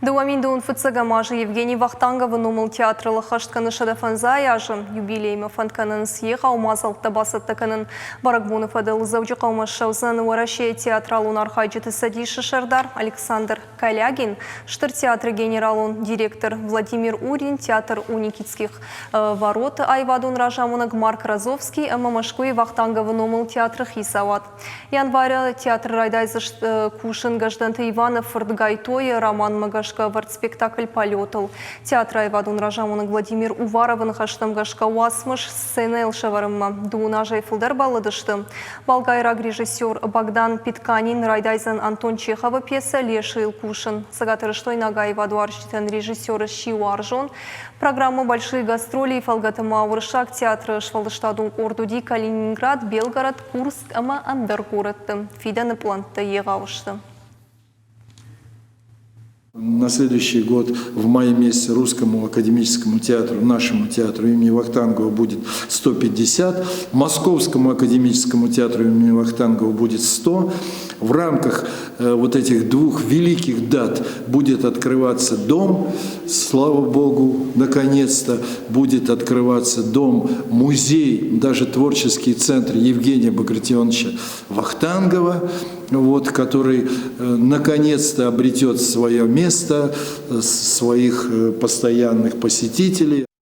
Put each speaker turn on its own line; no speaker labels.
2000 фыццӕгӕм азы Евгений Вахтанговы номыл театрыл ӕххӕст кӕны 150 азы. Юбилеймӕ фӕнд кӕнынц егъау мадзӕлттӕ бацӕттӕ кӕнын. Бӕрӕгбоны фӕдыл Дзӕуджыхъӕумӕ ссӕудзӕн Уӕрӕсейы театралон архайджыты цӕдисы сӕрдар Александр Калягин, Стыр театры генералон директор Владимир Урин, театр у Никитских вороты аивадон разамонӕг Марк Розовский ӕмӕ Мӕскуыйы Вахтанговы номыл театры хицауад. Январы театры райдайдзысты кусын Гӕздӕнты Иваны фырт Гайтойы романмӕ гӕсгӕ ӕвӕрд спектакль «Полет-ыл». Театры аивадон разамонӕг Владимир Уваровы ныхӕстӕм гӕсгӕ уацмыс сценӕйыл сӕвӕрынмӕ дыууын азӕй фылдӕр бӕллыдысты. Болгайраг режиссер Богдан Питканин райдайдзӕн Антон Чеховы пьесӕ «Лешийыл» кусын. Цӕгатирыстойнаг аивадуарзджытӕн режиссер сси уарзон. Программа «Большие гастроли» фӕлгӕты ма Уырыссаг театры сфӕлдыстадон къорд уыди Калининград, Белгород, Курск ӕмӕ ӕндӕр горӕтты. Фидӕны пълӕнттӕ егъау сты.
На следующий год в мае месяце Русскому академическому театру, нашему театру имени Вахтангова будет 150, Московскому академическому театру имени Вахтангова будет 100. В рамках вот этих двух великих дат будет открываться дом, слава богу, наконец-то будет открываться дом, музей, даже творческий центр Евгения Багратионовича Вахтангова, вот, который наконец-то обретет свое место, своих постоянных посетителей.